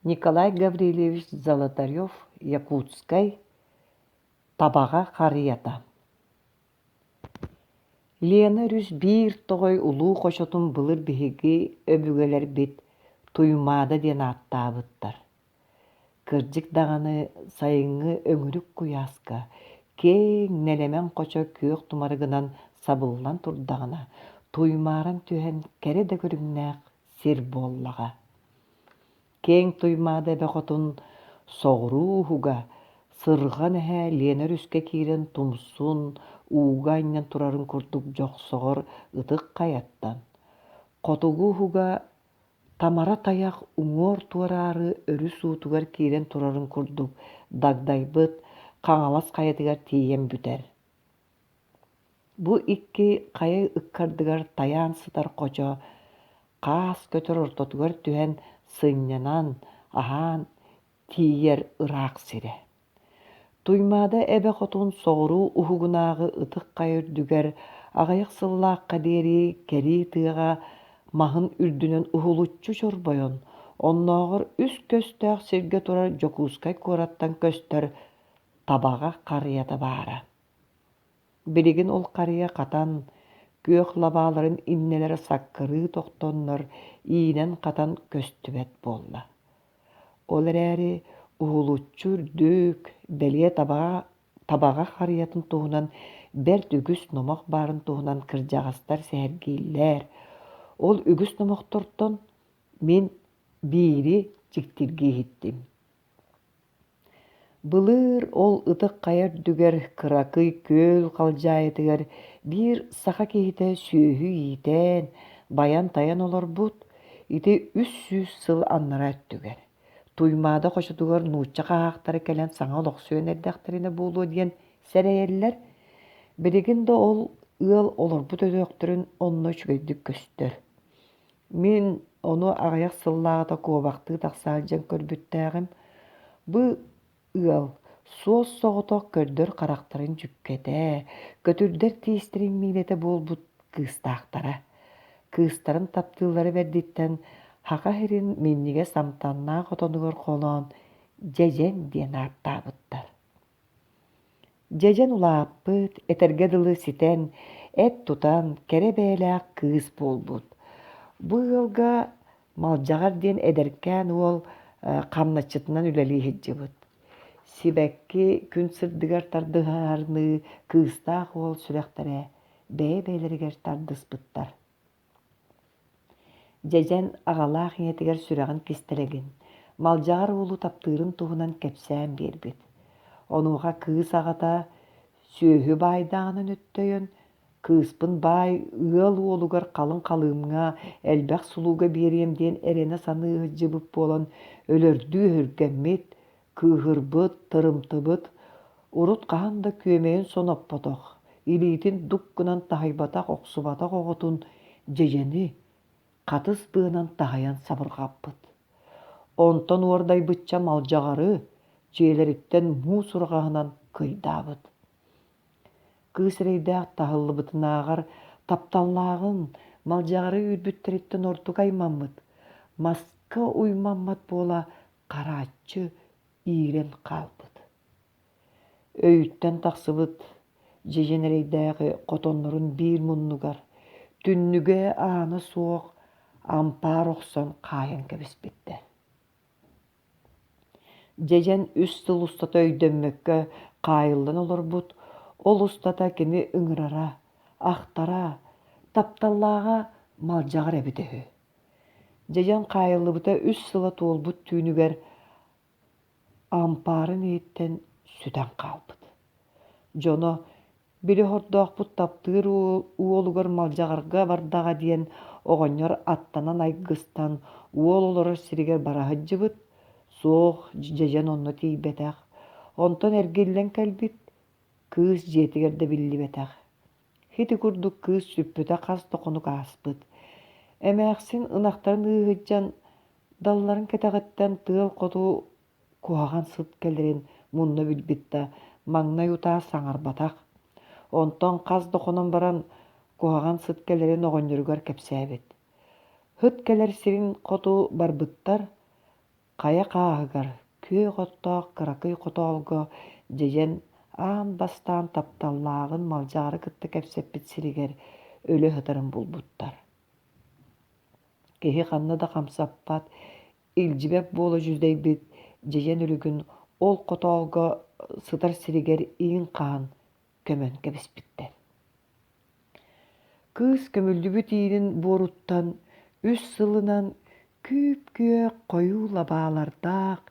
Николай Гаврильевич Золотарев Якутскай Табаҕа харыйата Лена өрүс биир тоҕой улуу хочотун былыр биһиги өбүгэлэрбит Туймаада диэн ааттаабыттар. Кырдьык даҕаны сайыҥҥы өҥүрүк куйааска киэҥ нэлэмэн хочо күөх тумарыгынан сабыллан турдаҕына, туймааран түһэн кэрэ да көрүҥнээх сир буоллаҕа. Киэҥ Туймаада эбэ хотун соҕуруу уһуга сырҕан эһэ Лена өрүскэ киирэн тумсун ууга анньан турарын курдук дьохсоҕор ытык хайаттан, хотугу уһуга Тамара тайах уҥуор туораары өрүс уутугар киирэн турарын курдук дагдайбыт Хаҥалас хайатыгар тиийэн бүтэр. Бу икки хайа ыккардыгар тайаан сытар хочо хаас көтөр ортотугар түһэн сынньанан, аһаан тиийэр ыраах сирэ. Туймаада эбэ хотун соҕуруу уһугунааҕы ытык хайа үрдүгэр аҕыйах сыллаахха диэри кэрии тыаҕа маһын үрдүнэн уһулуччу чорбойон, оннооҕор үс көстөөх сиргэ турар Дьокуускай куораттан көстөр Табаҕа харыйата баара. Билигин ол харыйа хатан, күөх лабааларын иннэлэрэ саккырыы тохтоннор, иинэн-хатан көстүбэт буолла. Ол эрээри уһулуччу үрдүк, бэлиэ табаҕа, табаҕа харыйатын туһунан бэрт үгүс номох баарын туһунан кырдьаҕастар сэһэргииллэр. Ол үгүс номохтортон мин биири дьиктиргии иһиттим. Былыр ол ытык хайа үрдүгэр кыракый күөл халдьаайытыгар биир саха киһитэ сүөһү иитэн, байан-тайан олорбут, ити 300 сыл аннараа өттүгэр. Туймаада хочотугар нуучча хаһаахтара кэлэн саҥа олохсуйан эрдэхтэринэ буолуо диэн сэрэйэллэр. Билигин да ол ыал олорбут өтөхтөрүн онно үчүгэйдик көстөр. Мин ону аҕыйах сыллааҕыта куобахтыы тахса сылдьан көрбүттээҕим. Бу ыал суос-соҕотох көрдөр харахтарын дьүккэтэ, көтүрдэр тиистэрин миилэтэ буолбут кыыстаахтара. Кыыстарын таптыыллара бэрдиттэн Саха сирин минньигэс амтаннаах отонугар холоон Дьэдьэн диэн ааттаабыттар. Дьэдьэн улааппыт, этэргэ дылы ситэн, эт тутан, кэрэ бэйэлээх кыыс буолбут. Бу ыалга Малдьаҕар диэн эдэркээн уол хамначчытынан үлэлии сылдьыбыт. Сибэкки күн сырдыгар тардыһарыныы кыыстаах уол сүрэхтэрэ бэйэ-бэйэлэригэр тардыспыттар. Дьэдьэн аҕалаах ийэтигэр сүрэҕин кистэлэҥин, Малдьаҕар уолу таптыырын туһунан кэпсээн биэрбит. Онуоха кыыс аҕата сүөһү баайдааҕынан өттөйөн, кыыспын баай ыал уолугар халыҥ халыымҥа элбэх сулууга биэриэм диэн эрэнэ саныы сылдьыбыт буолан өлөрдүү өһүргэммит, Кыыһырбыт, тырымтыбыт, урут хаһан да күөмэйин соноппотох, илиитин дук гынан таһыйбатах охсубатах оҕотун дьэдьэни хатыс быанан таһыйан сабырҕаппыт. Онтон уордайбычча малдьаҕары дьиэлэриттэн муус ураҕаһынан кыйдаабыт. Кыыс эрэйдээх таһыллыбытынааҕар тапталлааҕын, малдьаҕары үүрбүттэриттэн ордук аймаммыт, маска уймаммат буола харааччы иирэн хаалбыт. Өйүттэн тахсыбыт дьэдьэн эрэйдээҕи хотоннорун биир муннугар, түннүгэ аана суох ампаар охсон хаайан кэбиспиттэр. Дьэдьэн үс сыл устата өйдөммөккө хаайыллан олорбут, ол устата кини ыҥырара, ахтара, тапталлааҕа малдьаҕар эбитэ үһү. Дьэдьэн хаайыллыбыта үс сыла туолбут түүнүгэр ампаарын иһиттэн сүтэн хаалбыт. Дьоно били хордоохпут таптыыр уолугар Малдьаҕарга бардаҕа диэн оҕонньор аттанан айгыстан уол олорор сиригэр бара сылдьыбыт, суох дьэдьэн онно тиийбэтэх. Онтон эргиллэн кэлбит, кыыс дьиэтигэр да биллибэтэх. Ити курдук кыыс сүппүтэ хас да хонук ааспыт. Эмээхсин ынахтарын ыыһыдьан далларын кэтэҕиттэн тыал хоту куһаҕан сыт кэлэрин мунна билбит да, маҥнай утаа саҥарбатах. Онтон хас да хонон баран куһаҕан сыт кэлэрин оҕонньоругар кэпсээбит. Һыт кэлэр сирин хоту барбыттар. Хайа хааһыгар, күөх оттоох кыракый хотоолго дьэдьэн аан бастаан тапталлааҕын Малдьаҕары кытта кэпсэппит сиригэр өлө сытарын булбуттар. Киһи ханна да хамсаппат, илдьибэт буола дьүдэйбит дьэдьэн өлүгүн ол хотоолго сытар сиригэр иин хаһан көмөн кэбиспиттэр. Кыыс көмүллүбүт иинин буоруттан үс сылынан күүп-күөх хойуу лабаалардаах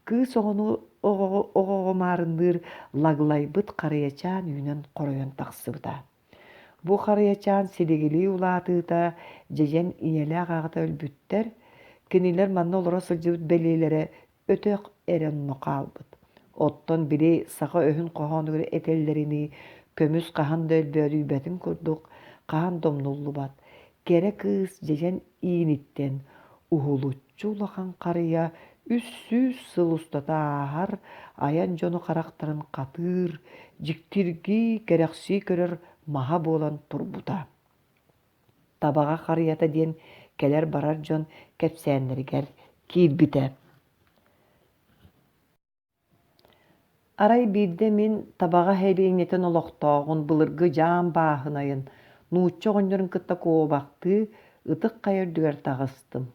кыыс оҕону оҕоҕо маарынныыр лаглайбыт харыйачаан үүнэн хоройон тахсыбыта. Бу харыйачаан силигилии улаатыыта дьэдьэн ийэлээх аҕата өлбүттэр, кинилэр манна олоро сылдьыбыт бэлиэлэрэ өтөх эрэ онно хаалбыт. Оттон били саха өһүн хоһоонугар этэллэринии көмүс хаһан да өлбөөдүйбэтин курдук хаһан да умнуллубат кэрэ кыыс дьэдьэн ииниттэн уһулуччу улахан харыйа 300 сыл устата ааһар айан дьону харахтарын хатыыр, дьиктиргии, кэрэхсии көрөр маһа буолан турбута. Табаҕа харыйата диэн кэлэр-барар дьон кэпсээннэригэр киирбитэ. Арай биирдэ мин Табаҕа сэлиэнньэтин олохтооҕун былыргы дьаам бааһынайын нуучча оҕонньорун кытта куобахтыы Ытык Хайа үрдүгэр таҕыстым.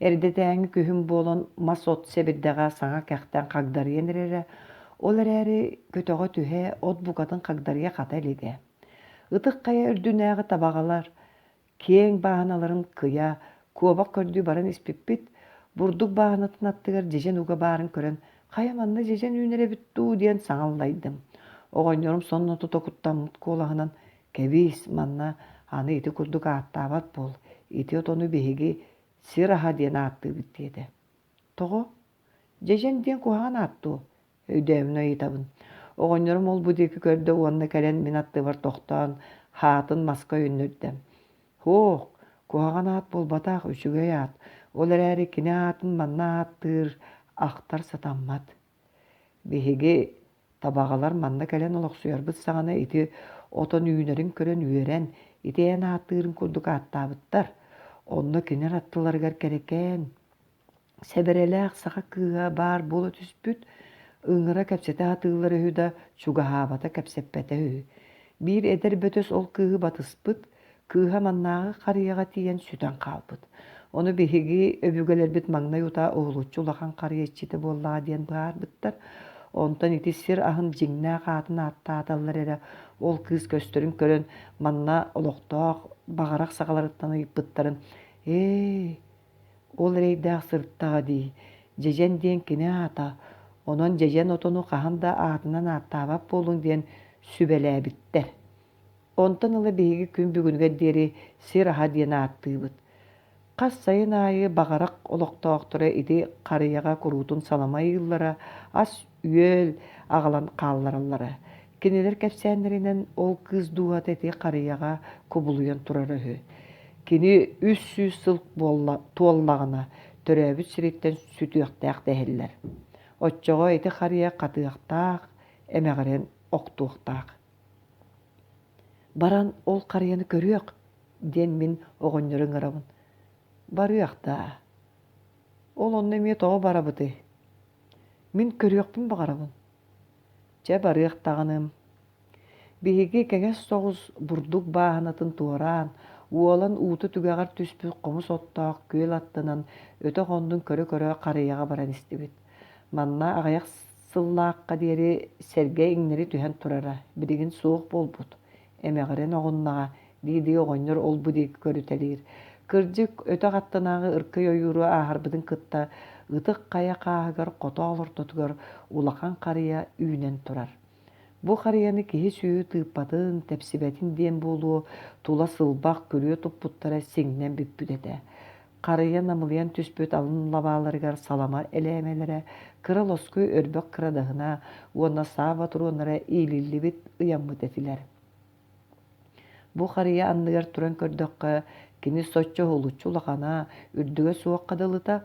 Эрдэтээҥи күһүн буолан мас-от сэбирдэҕэ саҥа кэхтэн хагдарыйан эрэрэ, ол эрээри көтөҕө түһэ, от букатын хагдарыйа хата илигэ. Ытык Хайа үрдүнээҕи табаҕалар Киэҥ бааһыналарын кыйа, куобах көрдүү баран испиппит, бурдук бааһынатын аттыгар дьэдьэн уга баарын көрөн, «Хайа манна дьэдьэн үүнэр эбит дуу?» диэн саҥа аллайдым. Оҕонньорум сонно тута куттаммыт куолаһынан «Кэбиис, манна аны ити курдук ааттаабат буол, ити отону биһиги сир аһа диэн ааттыыбыт» диэтэ. «Тоҕо? Дьэдьэн диэн куһаҕан аат дуо?» Өйдөөмүнэ ыйытабын. Оҕонньорум ол-бу диэки көрдө уонна кэлэн мин аттыбар тохтоон, хаатын маска өйөннөрдө. «Һуох, куһаҕан аат буолбатах, үчүгэй аат. Ол эрээри кини аатын манна ааттыыр, ахтар сатаммат. Биһиги табаҕалар манна кэлэн олохсуйарбыт саҕана ити отон үүнэрин көрөн үөрэн, ити эн ааттыырын курдук ааттаабыттар. Онно кинилэр аттыларыгар кэрэкээн, Сэбэрэлээх саха кыыһа баар буола түспүт, ыҥыра кэпсэтэ сатыыллар үһү да, чугаһаабата, кэпсэппэтэ үһү. Биир эдэр бөтөс ол кыыһы батыспыт, кыыһа маннааҕы харыйаҕа тиийэн сүтэн хаалбыт. Ону биһиги өбүгэлэрбит маҥнай утаа уһулуччу улахан харыйа иччитэ буоллаҕа диэн быһаарбыттар. Онтон ити сир аһын дьиҥнээх аатын ааттааталлар эрэ, ол кыыс көстөрүн көрөн, манна олохтоох баҕарах саҕаларыттан ыйыппыттарын «Ээ, Ол эрэйдээх сырыттаҕа дии, Дьэдьэн диэн кини аата, онон дьэдьэн отону хаһан да аатынан ааттаабат буолуҥ диэн сүбэлээбиттэр. Онтон ыла биһиги күн бүгүнүгэр диэри сир аһа диэн ааттыыбыт. Хас сайын аайы Баҕарах олохтоохторо ити харыйаҕа куруутун салама ыйыыллара, ас-үөл аҕалан хааллараллара. Кинилэр кэпсээннэринэн ол кыыс дууһата ити харыйаҕа кубулуйан турара үһү. Кини 300 сыл буолла, туоллаҕына, төрөөбүт сириттэн сүтүөхтээх дэһэллэр. Оччоҕо ити харыйа хатыахтаах, эмэҕирэн охтуохтаах. Баран ол харыйаны көрүөх, диэн мин оҕонньору ыҥырабын. Барыах даа. Ол онно эмиэ тоҕо барабытый? Мин көрүөхпүн баҕарабын. Чэ, барыах даҕаным. Биһиги кэҥэс соҕус бурдук бааһынатын туораан, уолан уута түгэҕэр түспүт хомус оттоох күөл аттынан өтөх оннун көрө-көрө харыйаҕа баран истибит. Манна аҕыйах сыллаахха диэри сэргэ иҥнэри түһэн турара, билигин суох буолбут. Эмэҕирэн оҕуннаҕа, дии-дии оҕонньор ол-бу диэки көрүтэлиир. Кырдьык, өтөх аттынааҕы ыркый ойууру ааһарбытын кытта Ытык Хайа хааһыгар хотоол ортотугар улахан харыйа үүнэн турар. Бу харыйаны киһи сүөһү тыыппатын, тэпсибэтин диэн буолуо, тула сылбах күрүө туппуттара сиҥнэн бүппүт этэ. Харыйа намылыйан түспүт алын лабааларыгар салама элээмэлэрэ, кыра лоскуй өрбөх кырадаһына уонна саа ботуруоннара иилиллибит, ыйаммыт этилэр. Бу харыйа анныгар туран көрдөххө, кини соччо уһулуччу улахана, үрдүгэ суохха дылыта,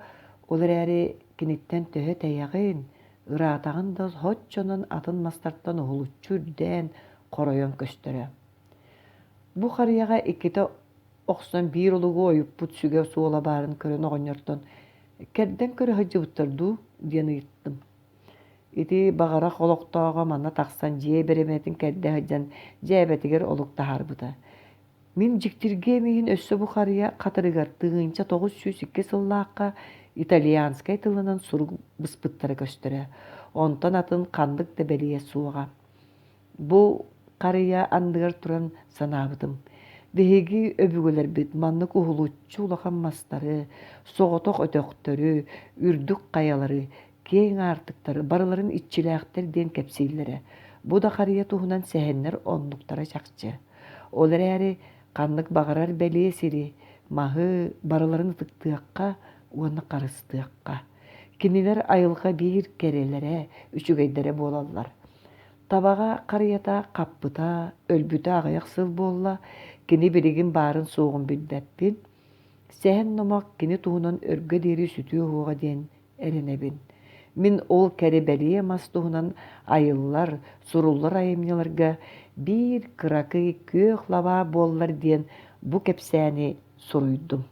ол эрээри киниттэн төһө тэйэҕин, ыраатаҕын да соччонон атын мастартан уһулуччу үрдээн, хоройон көстөрө. Бу харыйаҕа иккитэ охсон биир олугу ойуппут сүгэ суола баарын көрөн оҕонньортон: Кэрдэн көрө сылдьыбыттар дуу диэн ыйыттым. Ити баҕарах олохтооҕо манна тахсан дьиэ бэримэтин кэрдэ сылдьан дьээбэтигэр олук таһаарбыта. Мин дьиктиргиэм иһин өссө бу харыйа хатырыгар 1902 сыллаахха итальянскай тылынан сурук быспыттара көстөрө. Онтон атын ханнык да бэлиэ суоҕа. Бу харыйа анныгар туран санаабытым: биһиги өбүгэлэрбит маннык уһулуччу улахан мастары, соҕотох өтөхтөрү, үрдүк хайалары, киэҥ аартыктары барыларын иччилээхтэр диэн кэпсииллэрэ. Бу да харыйа туһунан сэһэннэр оннуктара чахчы. Ол эрээри ханнык баҕарар бэлиэ сири, маһы барыларын ытыктыахха уонна харыстыахха. Кинилэр айылҕа биир кэрэлэрэ, үчүгэйдэрэ буолаллар. Табаҕа харыйата хаппыта, өлбүтэ аҕыйах сыл буолла, кини билигин баарын-суоҕун билбэппин. Сэһэн номох кини туһунан өргө диэри сүтүө уһуоҕа диэн эрэнэбин. Мин ол кэрэ-бэлиэ мас туһунан айыллар, суруллар айымньыларга биир кыракый күөх лабаа буоллар диэн бу кэпсээни суруйдум.